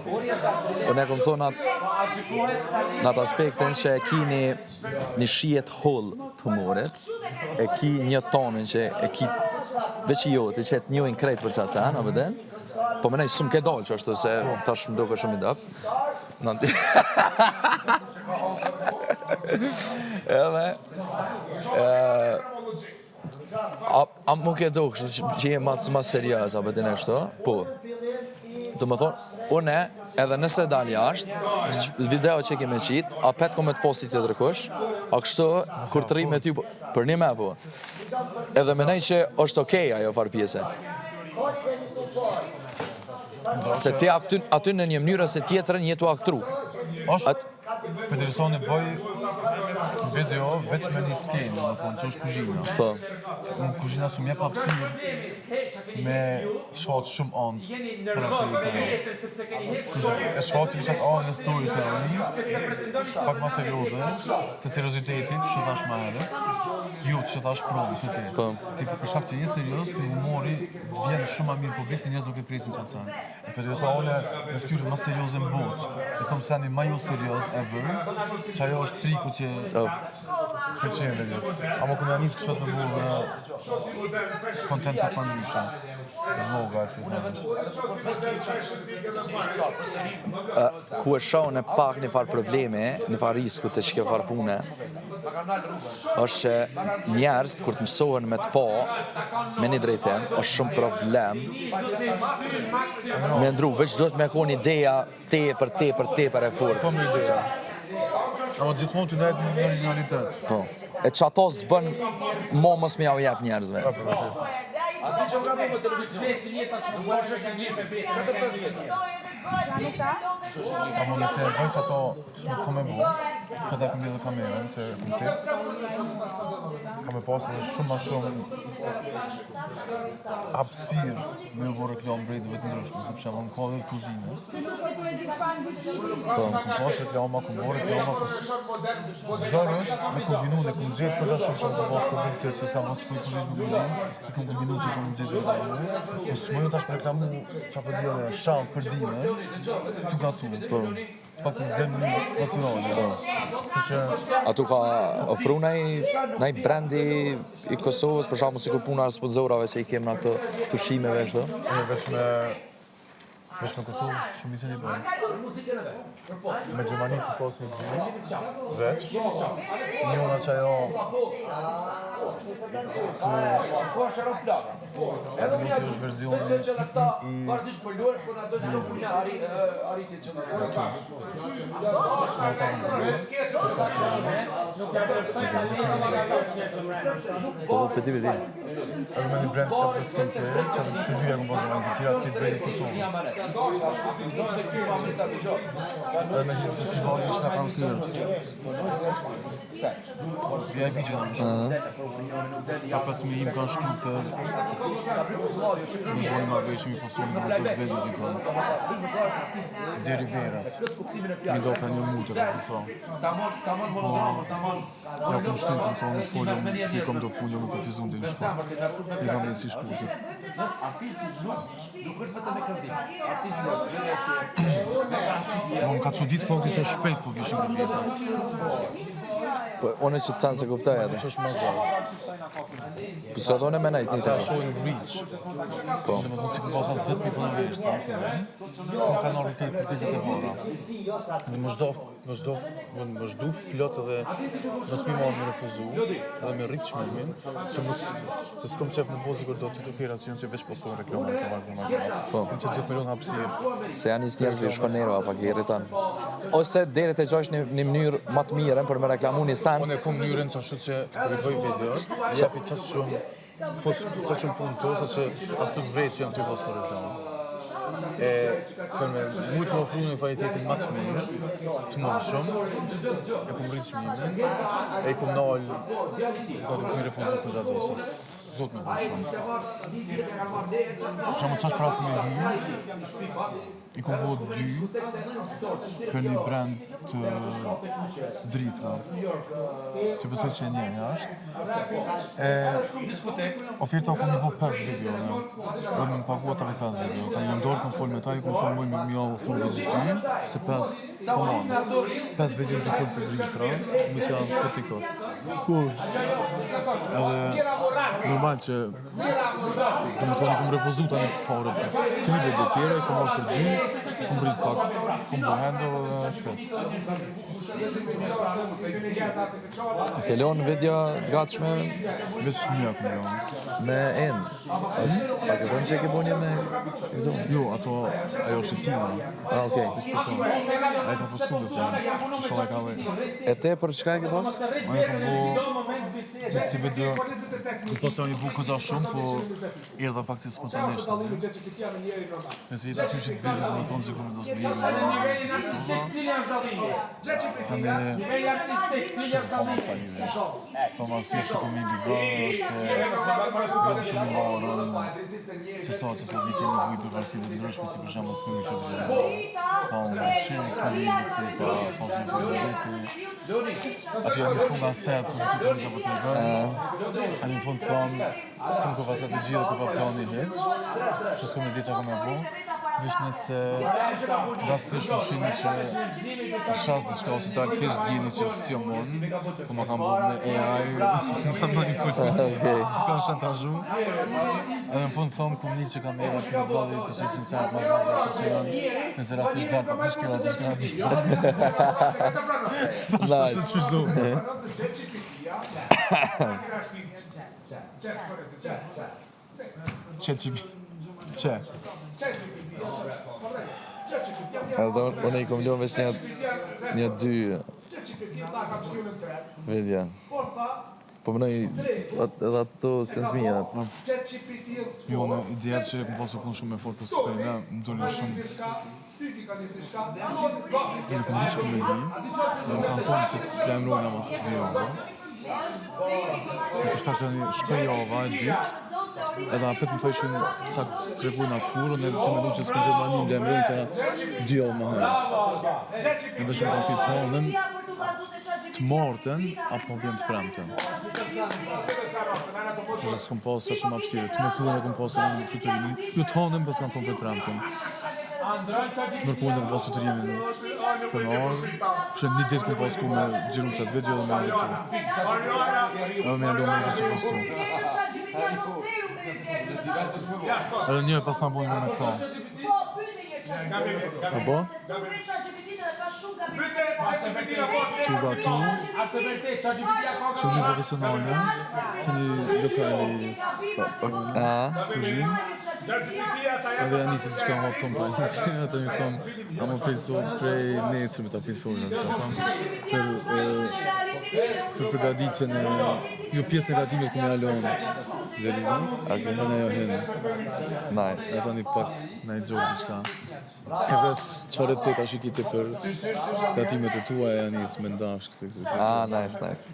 Unë e kom thonë atë në atë aspektin që e ki një, një shije të hollë të humorit, e ki një tonin që e ki veç i joti, që e të njohin krejt për qatë sen, apo den? Po menoj, s'më ke dalë që ashtu se tash më duke shumë i dëp. Në Edhe, e, A, a më ke do kështu që, që je ma, ma serioz, apo ti në kështu? Po. Do më thonë, une, edhe nëse dal jashtë, që- video që kemi qitë, a pet ko me të posti të tërkush, a kështu, kur të rri me ty, po- për një me, po. Edhe menoj që është okej ajo farë pjese. Se ti aty, aty në një mënyrë ose tjetrën je tu aktru. Është, At, Përderisa unë bëj video veç me një skenë, do të thonë, që është kuzhina. Po. Në kuzhina s'u jep hapësirë me shfaq shumë anë karakterit të Kështu e shfaq që atë anë në storytelling, pak ma serioze, të seriozitetit, që thash më herët, jo që thash provë të ti. Po. Ti për shkak që je serioz, ti humori të vjen shumë më mirë publik se njerëz nuk e presin qatë sen. E përderisa unë me fytyrën më serioze në botë, e them seni më jo serioz ever, që ajo është triku që Oh. pëlqen video. Ama kur më nis kështu me bu me content pak më ndryshe. Vloga e ciznesh. ku e shoh në pak një farë problemi, një farë risku të që kjo farë pune, është që njerëz kur të mësohen me të pa me një drejtim, është shumë problem me ndru, veç duhet me konë ideja tepër, tepër, tepër e fortë. Po me ideja. Ama gjithmonë të nejt në originalitet. Po. E që ato s'bën mo mos me jau jep njerëzve. Po, po, po. Ama nëse e bëj që ato kështu nuk kom me bo, që ta kom lidhë kamerën, që e kom qep, kam me pas edhe shumë ma shumë hapësirë me u bo reklam brendeve të ndryshme, se për shembull në kuadër të kuzhinës, Po. kom pas reklama, kom bo reklama, po zor është me kombinu, ne kom gjetë kogja shumë shumë kom pas produkte që s'kam pas kuj kuzhinë me kuzhinë, i kom kombinu që kom gjetë me gjetë, po s'mujnë tash me reklamu qa po di edhe shall për dime, tu gatu. Po. Pak të zgjem në mënyrë natyrale. Po. Kështu që Atu ka ofru naj, naj brendi i Kosovës, për shembull sikur puna e sponsorave që i kem në ato pushimeve kështu. unë veç me veç me Kosovë shumicën i bëj. Me Gjermani ku pas një dy, veç. Njëna që ajo ku Edhe nuk është verzioni i Me ata në përgjë, që ka së në Po, po, po, di, di. Edhe me një brand që ka për skincare, që atë që dyja kom pasur me tjera këtë brand i Kosovës. Edhe me gjithë festivali që na kanë thyrë. VIP që kanë shkru. Ka pas me im kanë shkru për me bo një marrëveshje mi posu në do të vedu dikon. Deri verës. Mi do ka një mutër, për sa. Po, ja ku shty, më thonë, folëm, ti kom do punë, më kufizu në shkollë. I kam si shkurtit. Po më ka çudit fakti se shpejt po vishin kërkesa. Po, unë që të sanë se kuptoj edhe. Që është ma zor. Po se edhe unë me nejt një Ata të. shohin reach. Po. Dhe më thonë si kom pas as 10.000 followers sa në fillim. Po më kanë ardhur këtë kërkesat e para. Dhe më zhdof, më zhdof, më, më zhduf plot edhe mos mi marrë me refuzu, edhe me rrit çmimin, që mos se s'kom qef me bo sikur do tiktokerat që janë që veç postojnë reklama, reklama, reklama, reklama. Po. Kom qef gjithë me lënë hapësirë. Se janë njës njerëzve i shkon nerva pak i irriton. Ose deri të gjosh një, një mënyrë më të mirë për me reklamu një sen. Unë e kom mënyrën që ashtu që kur i bëj video, jepi qatë shumë fus qatë shumë punë to, sa që as nuk vrej që jam të postu reklamë. E për me mujt me ofru një kualitetin më të mirë, të mundshëm, e kom rrit çmimin, e i kom nal, ka duhet me refuzu për gjatë se zot me bërë shumë. Që më qash para se me hy, I kom bo dy për një brand të dritra, që besoj që e njeh jashtë. E, oferta u kom me bo 5 video, ne. Dhe me më pagu ata për 5 video. Tani në dorë kom fol me ta, i kom thonë muj me m'ja ofru veç dy, se 5, tamam. 5 video të fol për dritra, më se janë fort i kot. Po. Edhe normal që Do më thonë, i kom refuzu tani pare për tri video tjera, i kom marrë për dy, kom rrit pak, kom bo handle dhe that's it. A ke lonë video të gatshme Veç një kom lonë. me en? A, a ke thonë që e ke bo një me Gëzon? Jo, ato, ajo është e tima. Ah, okej. Veç për to. Ai ka postu bëse, inshallah e ka dhe. E te për çka e ke pas? Unë e kom bo me kësi video, nuk po të jam i bu këta shumë, po erdha pak si spontanisht. Nëse jetë aty që të veri, do të thonë se kom vendos me irë në Kosova. Tani, shumë po më fali vesh. Thonë arsye pse kom i Big Brother, se jam shumë i varën, që sa që sa vite në vujt për varësive të ndryshme, si për shembull s'me mi qetë televizor, pa unë ushqim, s'me mi bici, pa pa si për veti. Aty jam s'kom nga set, po si kom po të bën. A në fund thonë, s'kom kurrë strategji dhe kurrë plani hiç, që s'kom ide çka kom me bo. Veç nëse rastësisht më shihni që shas diçka ose dal keq dijeni që s'jam unë, po ma kanë bo me AI, më kanë manipulu, Okej. më kanë shantazhu. Edhe në fund thonë kum një që kam era të më bëdhi për që sinqert ma të se që janë, nëse rastësisht dal pak shkela diçka ditë. Sa Nice. që çdo. Që që që Edhe unë unë i kom lonë veç një, një dy video. Po mënoj edhe ato se të mija. Jo, në ideja që e kom pasur konë shumë e fort për s'prej, me, më dolin shumë. Unë kom ditë që kom me hi, dhe më kanë thonë që të lajmërojnë mas dy java. Në për shkak që tani shkoj java e dytë, edhe apet më thojshin ca tregojna kur, unë të mendu që s'kon gjetë më një lajmërojnë ta dy javë më herët. Edhe që më kanë thënë tonën, të martën, apo vjen të premten. Kështu që s'kom pas sa shumë hapësirë. Të mërkurën e kom pas edhe në fluturimin. Jo të hanën, pas kanë thonë për premten. Të mërkurën e kom pas fluturimin për në orë. Kështu një ditë kom pas ku me xhiru qatë video dhe me editu. Edhe me alo me të postu. Edhe një pas na bojnë me këto. A po? Tu gatu, që një profesionale, të një lokali A, kuzhinë, edhe ja nisi diçka hap tonë pa atë mi thonë, a më prisu prej nesër me ta pisojnë, që tham, për, e, për përgatitjen e, jo pjesën e gatimit ku më ja lonë Zelinës, okay. në ajo hinë. nice. E tani pak na i gjok diçka. Edhe çfarë receta që kiti për gatimet e tua ja nis me ndash kësi kësi. Ah, nice, nice.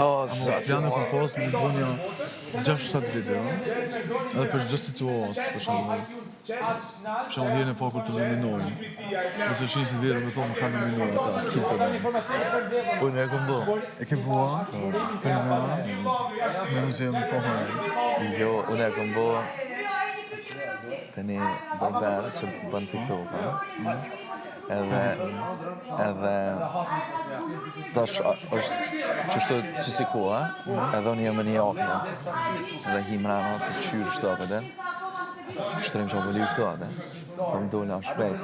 Oh, sa Planë kom pas me bo një 6-7 video, edhe për çdo situatë, për shembull. Për shembull herën e parë kur të nominojnë. Nëse shihni si video me thonë më kanë nominuar ata, keep the dance. Unë e kom bo. E ke bua? Për me? Me më që jam i pohar. Jo, unë e kom bo të një barber që bën TikTok, a? Edhe, edhe, tash a- është qështu që si koha, edhe unë jam me një okna, dhe hi mrena të qyrë shto, apo den, shtrim që apo lyp këto, apo den, thom dola shpejt,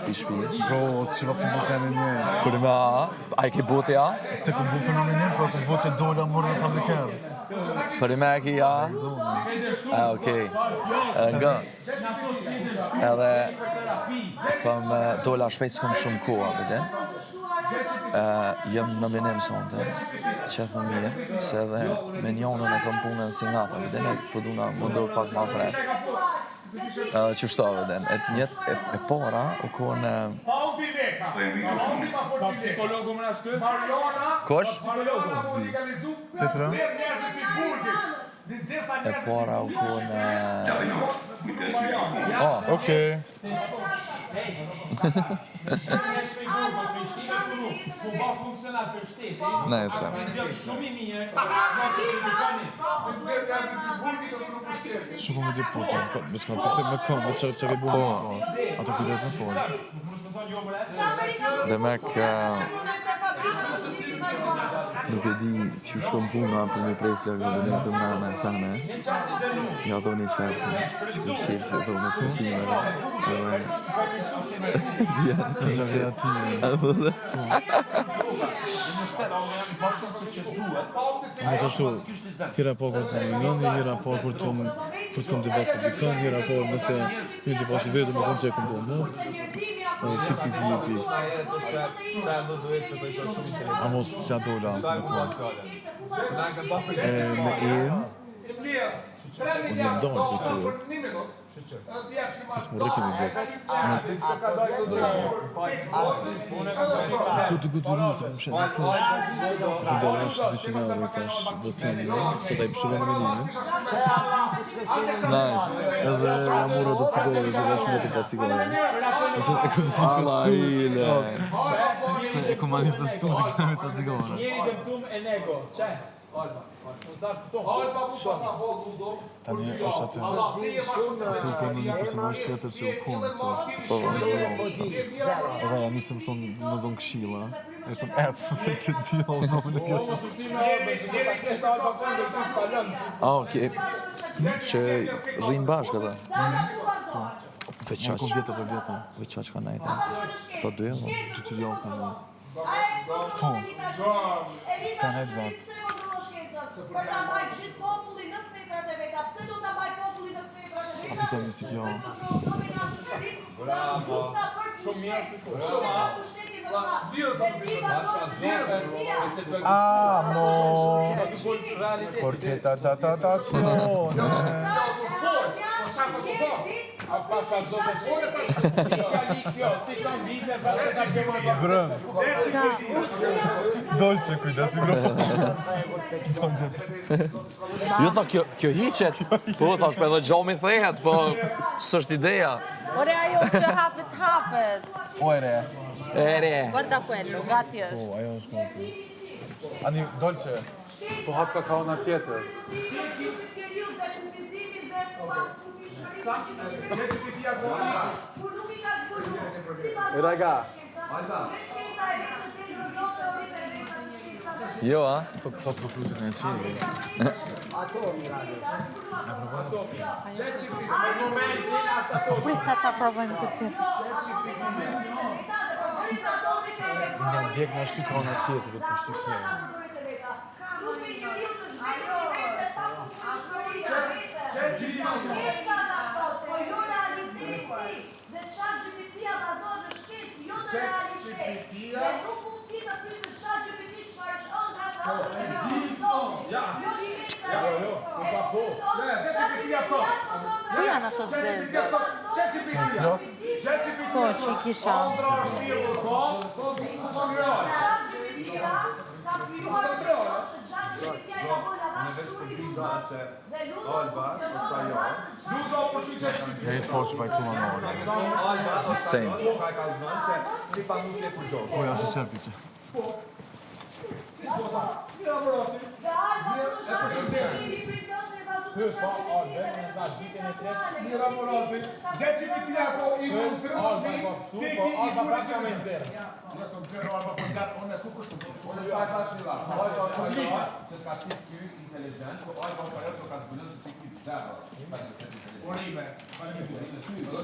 pi shtëpi. Bro, të që pas më bosë janë një. Kur me a, a i ke boti a? Se kom bu për nominim, po kom bu që dola morën ata me kërë. Për me e ki a? A, okej. E, Nga. Edhe, thëm, dola shpejt s'kom shumë koha, apo den. E, jam nominim sonte, që thëm mirë, se edhe me njonën e kom punën si ngata, apo den, e po duna më do pak ma fret. E, Qështu, apo den. E, një, e, e para, u konë, Kush? E para u kon... Oh. Okej. Nëse. Shumë më di po, të me s'ka të me këmbë, me që që ke bu me po. Ato kujdet me fol. Demek, nuk e di që shkon puna për me prej flokë dhe të mrena e sane. Ja do një qelësi, që për qelësi e dhomës të timeve. Edhe... Vjen Të zavja time. Apo dhe? Më të ashtu, hira po kur të më një, hira po kur të më për të kom të bak për dikën, hira po nëse ju të pashit vetëm me thonë që e kom bo mot, edhe pik pik pik pik. A mos s'ja dola me konë. E me enë, unë jam dalë për të, S'mu rrikin i bërë. Ku të ku të rrë, se po më shenë në kesh. Në fund do është 200 euro, i thash, votim, se ta i pëshëve në menimin. Nice. Edhe ja mura do cigare, që thash më të pa cigare. Dhe thënë, e kom Alla manifestu, ile. e kom manifestu që kemi të cigare. Tani është aty, aty u konë një personazh tjetër që u konë aty. Po, po. Edhe ja nisëm thonë, më zonë këshilla. E thëmë, ecë, me të djallë, në më në këtë. Ah, okej. Që rrinë bashkë ata. Veç Unë kom aq, vjetë për vjetë. veç aq ka nejtë. Ta dy, po. Dy të javë ka nejtë. Po, s'ka nejtë vetë. A pita një si kjo. Amo, porque ta ta ta ta Brëm. Dolce, kujdes mikrofon. Dolce. Jo, tha, kjo, kjo hiqet. Po, thash, po edhe gjami thehet, po s'është ideja. Ore ajo që hapet hapet. Po e re. E re. Guarda quello, gati është. Po, ajo është gati. Ani, Dolce. Po hap kakaona tjetër. Raga. Jo, a? Këto këto të përplusit në qili. Prit sa ta provojmë këtë tjetër. Nga ndjek në ashtu ka në tjetër, do të pështu kjo. Ku janë ato të zezë? Po, që i kisha. Ja i po që pajtu në orë. Same. Po, ja që qerpi që.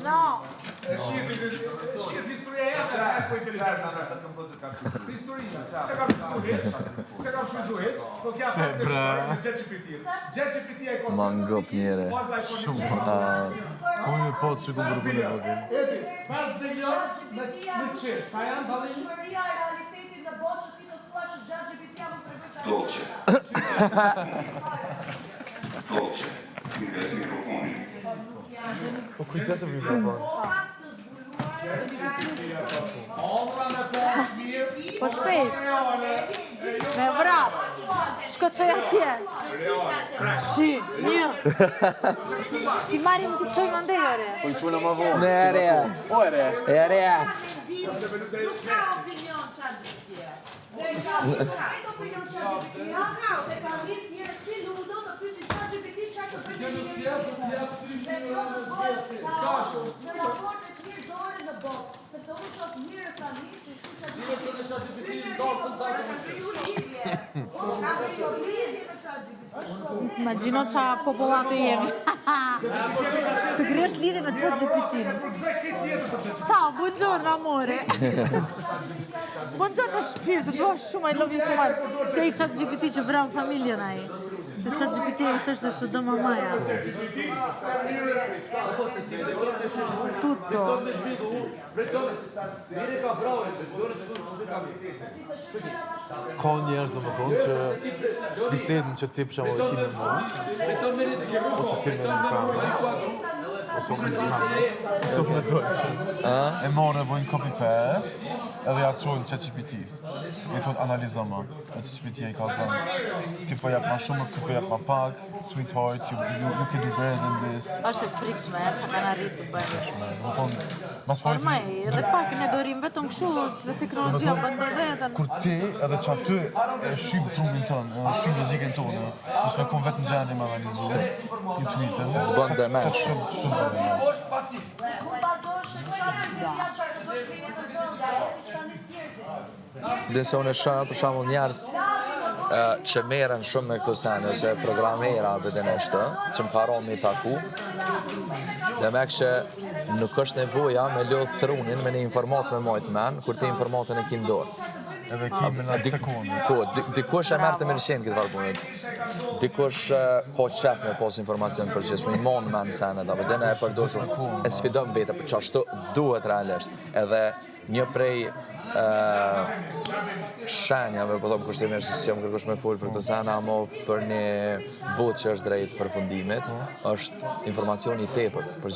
No, Se bre. Ma ngop njere. Shumë. Ku një po të që ku bërë e vogël. Dolce. Dolce. Kujdes mikrofonin. Po kujdes për mikrofon. Po shpejt. Me vrap. Shko qoj atje. Shi, një. Ti marim të qoj mandej, ore. Po i quna ma vonë. Ne e re. O e re. E re. Nuk ka opinion ChatGPT. Nuk ka opinion ChatGPT. Nuk ka, se ka nis njerëz si Ludo të pyesin ChatGPT çfarë të bëjë me njerëzit. Dhe kjo do të bëhet kaos në raportet njerëzore në botë, sepse unë shoh njerëz tani që shkruajnë ChatGPT. Është kriju lidhje. Unë kam kriju lidhje me ChatGPT. Imagjino qa popullate jemi. Të krijosh lidhje me ChatGPT-n. Ciao, buongiorno amore. Buongiorno shpirt, të dua shumë, I love you so much. Se i ChatGPT që vrau familjen ai. Se ChatGPT i thoshte se do mamaja. Tutto. Ka njerëz do më thonë që bisedën që ti për shembull e ki me mua, ose ti me një femër, ose unë me një femër, ose unë me Dolce, e marrë e bojnë copy paste, edhe ja qojnë ChatGPT-s. I thonë analizo më, e ChatGPT i ka thënë, ti po jap ma shumë, ti po jap ma pak, sweetheart, you can do better than this. Është e frikshme, e që kanë arritë të bëjnë. Do më thonë, mas po Por maj, edhe pak ne dorim vetëm kështu dhe teknologjia bën do vetën. kur ti edhe që aty e shyp trumin tënd, edhe shyp logjikën tonë, mos me kon vetëm gjendje me analizu intuitën. Të bën demesh. Shumë shumë bën demesh. Ku bazohesh në ChatGPT-ja çfarë të bësh me jetën tënde, ajo siç kanë nis njerëzit. Dhe se unë e shoh për shembull njerëz që merren shumë me këto sene, ose programera apo dhe neshtë, që më ka me i taku, dhe me kështë nuk është nevoja me lodh trunin me një informat me majtë men, kur ti informatën e ki në dorë. Edhe ki me në sekundë. Po, dikush e merr të mirëqenë këtë farë punë. Dikush ka qef me pas informacion për gjithë, i mon me në senet, apo dhe ne e përdor shumë, e sfidon vete, po që ashtu duhet realisht. Edhe një prej shenjave, po them kushtimisht se s'jam kërkush me fol për këtë sene, ama për një botë që është drejt përfundimit, është informacioni i tepërt. Për.